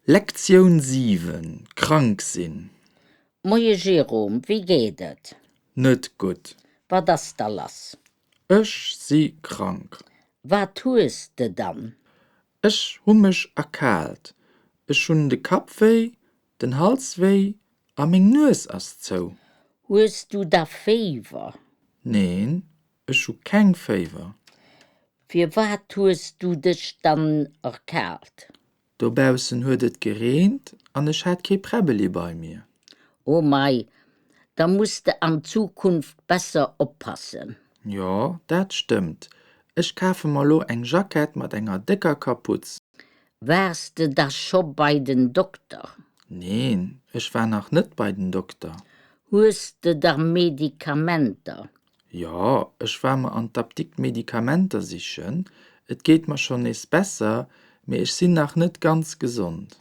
Lektioun 7, Krank sinn. Moie Jérôme, wéi geet et? Net gutt. Wat ass da lass? Ech si krank. Wat hues de dann? Ech hu mech erkaalt. Ech hunn de Kapp wéi, den Hals wéi a meng Nues ass zou. Hues du da Féiwer? Neen, ech hu keng Féiwer. Firwat hues du dech dann erkaalt? Dobaussen huet et gereent an ech hat kee Präbbeli bei mir. Oh mei, da muss de an Zukunft besser oppassen. Jo, dat stëmmt. Ech kafe mer lo eng Jackett mat enger décker Kaputz. Waars de da scho bei den Dokter? Neen, ech war nach net bei den Dokter. Hues de da Medikamenter? Jo, ech war mer an d'Apdikt Medikamenter sichen. Et geet mer schonn nees besser, mee ech sinn nach net ganz gesond.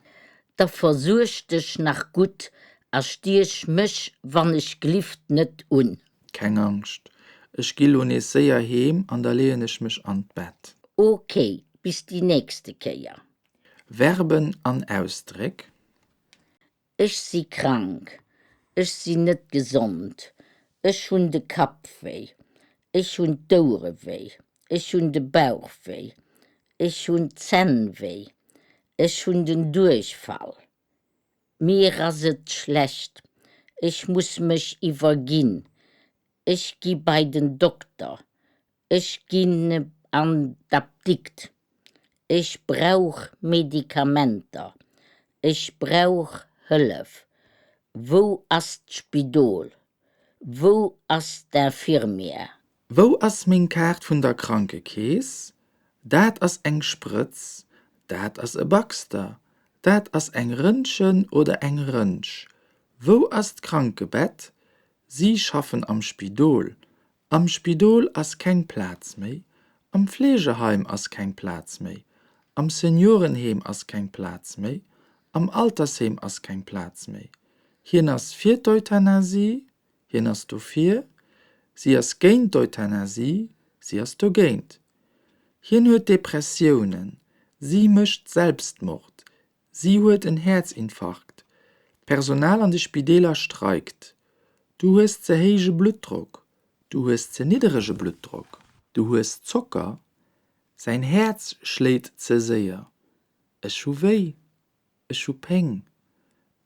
Da versuerg dech nach gutt a stiech mech wann ech glift net un. Keng Angscht, ech gi lo nees séier heem an da leeën ech mech an d'Bett. Ok, bis déi nächste Kéier. Verben an Ausdréck. Ech si krank. Ech sinn net gesond. Ech hunn de Kapp wéi. Ech hunn d'Ouere wéi. Ech hunn de Bauch wéi. Ech hunn d'Zänn wéi. Ech hunn den Duerchfall. Mir ass et schlecht. Ech muss mech iwwerginn. Ech gi bei den Dokter. Ech ginn an d'Apdikt. Ech brauch Medikamenter. Ech brauch Hëllef. Wou ass d'Spidol? Wou ass d'Infirmière? Wou ass meng Kaart vun der Krankekeess? Dat ass eng Sprëtz. Dat ass e Baxter. Dat ass eng Rëntgen oder eng Rëntsch. Wou ass d'Krankebett? Si schaffen am Spidol. Am Spidol ass keng Plaz méi, am Fleegeheim ass keng Plaz méi, am Seniorenheem ass keng Plaz méi, am Altersheem ass keng Plaz méi. Hien ass fir d'Euthanasie, hien ass dofir, si ass géint d'Euthanasie, si ass dogéint. Hien huet Depressiounen, si mécht Selbstmord, si huet en Häerzinfarkt, d'Personal an de Spideeler streikt, du hues ze héije Bluttdrock, du hues ze nidderege Bluttdrock, du hues Zocker, säin Häerz schléit ze séier, ech hu wéi, ech hu Péng,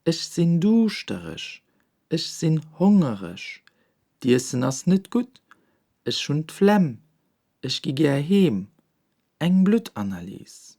ech sinn duuschtereg, ech sinn hongereg, d'Iessen ass net gutt, ech hunn d'Flemm, ech gi gär heem, eng Bluttanalys.